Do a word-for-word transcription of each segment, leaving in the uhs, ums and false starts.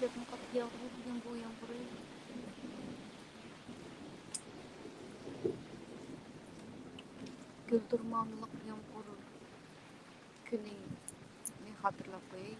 قاتتىق ياغدىغۇ بۈگۈن بۇ يامغۇر. گۈلدۈرمامىلىق يامغۇر كۈنىنى خاتىرىلەپ قوياي.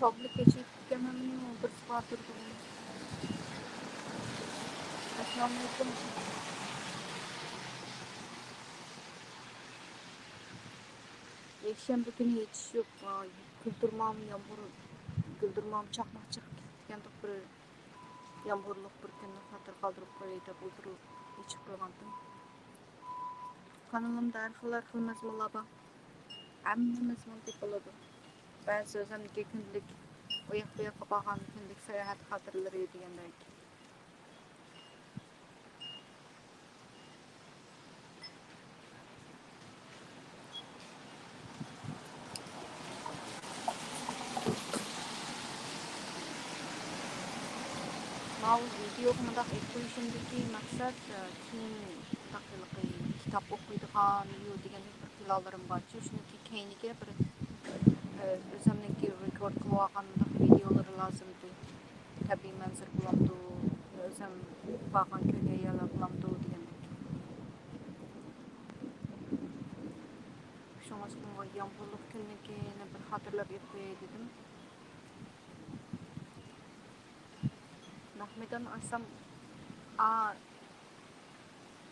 تابلو كېچىككەنمۇ بىر سائەت تۇردۇم. ئەسسالامۇئەلەيكۇم. يەكشەنبە كۈنى يېتىشىپ، گۈلدۈرمام يامغۇر، گۈلدۈرمام چاقماق چېقىپ كېتىپتىكەندۇق، بىر يامغۇرلۇق بىر كۈننى خاتىرە قالدۇرۇپ قوياي دەپ ئولتۇرۇپ ئېچىپ قويغانتىم. قانىلىمدا ھەر خىل، ھەر خىل مەزمۇنلار بار. ھەممە مەزمۇندىكى بولىدۇ. بەزى ئۆزۈمنىڭكى كۈندىلىك ئۇياق بۇياققا بارغان كۈندىلىك ساياھەت خاتىرىلىرى دېگەندەك. ماۋۇ ۋىدېئوغا مۇنداق ئېلىپ قويۇشۇمدىكى مەقسەت، ئە، كېيىن مۇنداق ھېلىقى كىتاب ئوقۇيدىغان يۇ دېگەندەك بىر پىلانلىرىم بارچۇ، شۇنىڭكى كەينىگە بىر، ئە، ئۆزۈمنىڭكى رېكورد قىلىۋالغان مۇنداق ۋىدېئولىرى لازىمدى. تەبىئىي مەنزىرە بولامدۇ، ئۆزۈم بارغان كۆرگەن يەرلەر بولامدۇ دېگەندەك. شۇڭلاشقا يامغۇرلۇق كۈننىڭكىنى بىر خاتىرىلەپ ئېلىپ قوياي دېدىم. مەھمۇدان ئاچسام، ئا،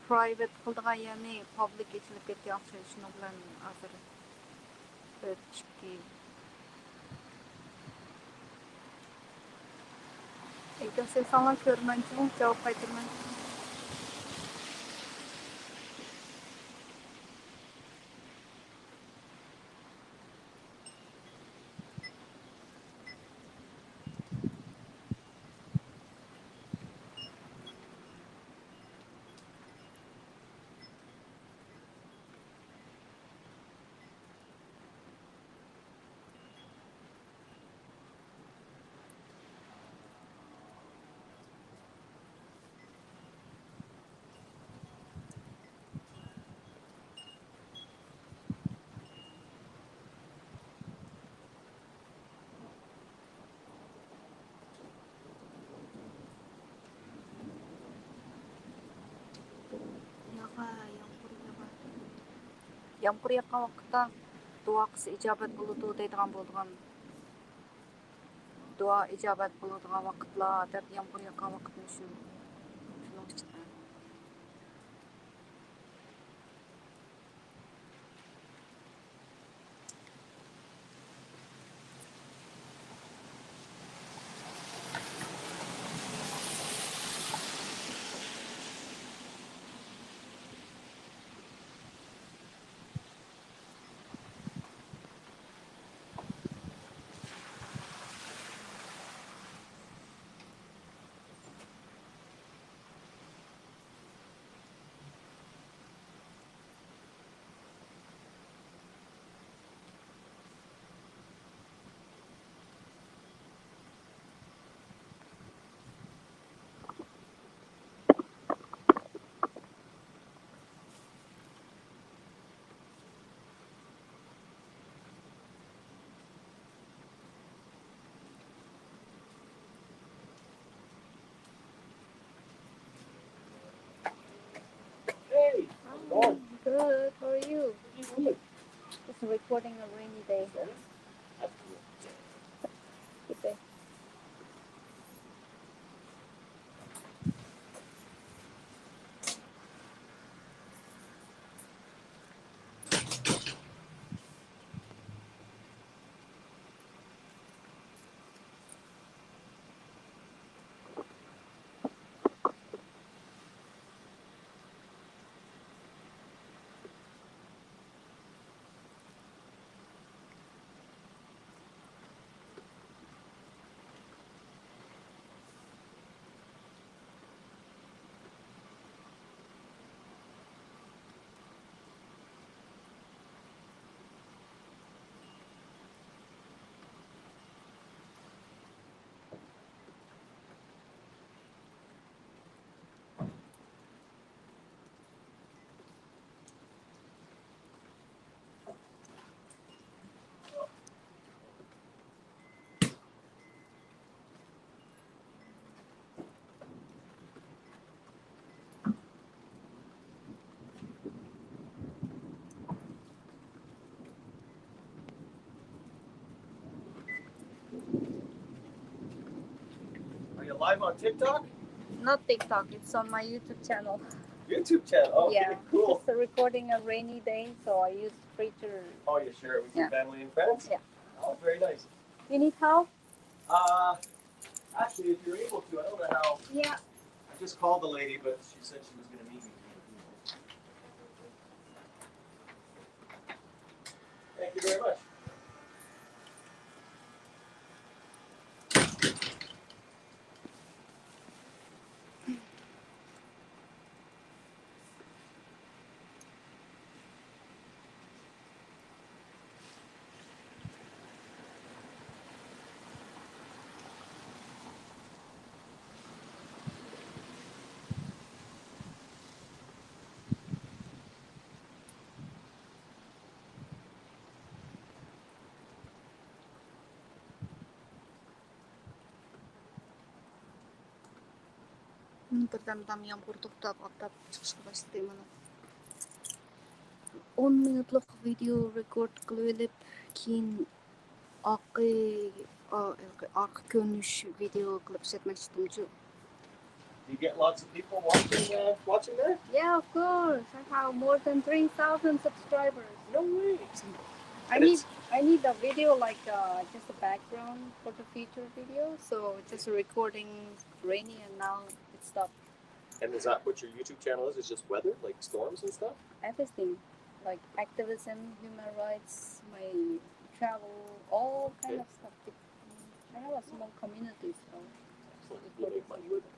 پرايۋېت قىلىدىغان يەرنى پابلىك ئېچىلىپ كەتكەن ئوخشايدۇ، شۇنىڭ بىلەن ھازىر بىر ئىككى ئىنكاس يازساڭلار كۆرىمەنچۇ، جاۋاب قايتۇرىمەن. يامغۇر ياغقان ۋاقىتتا دۇئا قىلسا ئىجابەت بولىدۇ دەيدىغان بولىدىغان. دۇئا ئىجابەت بولىدىغان ۋاقىتلار دەپ يامغۇر ياغقان ۋاقىتنى شۇ، شۇنىڭ ئۈچۈن. Hey, how's it going? Good. How are you? Pretty good. Just recording a rainy day. Sorry? Absolutely. Good day. Are you live on TikTok? Not TikTok, it's on my YouTube channel. YouTube channel? Oh, okay, yeah, cool. Just recording a rainy day, so I use free to. Oh, you share it with your, yeah, family and friends? Yeah. Oh, very nice. You need help? Uh, actually, if you're able to, I don't know how. Yeah. I just called the lady, but she said she was gonna meet me. Thank you very much. بىردەمدام يامغۇر توختاپ، ئاپتاپ چىقىشقا باشلىدى مانا. ئون مىنۇتلۇق ۋىدېئو رېكورد قىلىۋېلىپ، كېيىن ئارقا، ئا-، ئارقا كۆرۈنۈش ۋىدېئو قىلىپ ئىشلەتمەكچىدىمچۇ. You get lots of people watching, uh, watching there? Yeah, of course. I have more than three thousand subscribers. No way. I need, I need a video like, uh, just a background for the future video. So just recording rainy and now it stopped. And is that what your YouTube channel is? It's just weather, like storms and stuff? Everything, like activism, human rights, my travel, all kind, okay, of stuff. I have a small community, so. Excellent. Do you make money with it?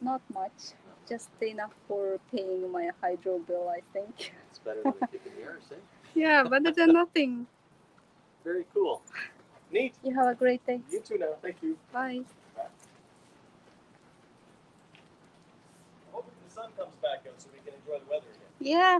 Not much. Not much. Just enough for paying my hydro bill, I think. It's better than a kick in the arse, eh? Yeah, better than nothing. Very cool. Neat. You have a great day. You too now. Thank you. Bye. Bye. Hoping the sun comes back out so we can enjoy the weather again. Yeah.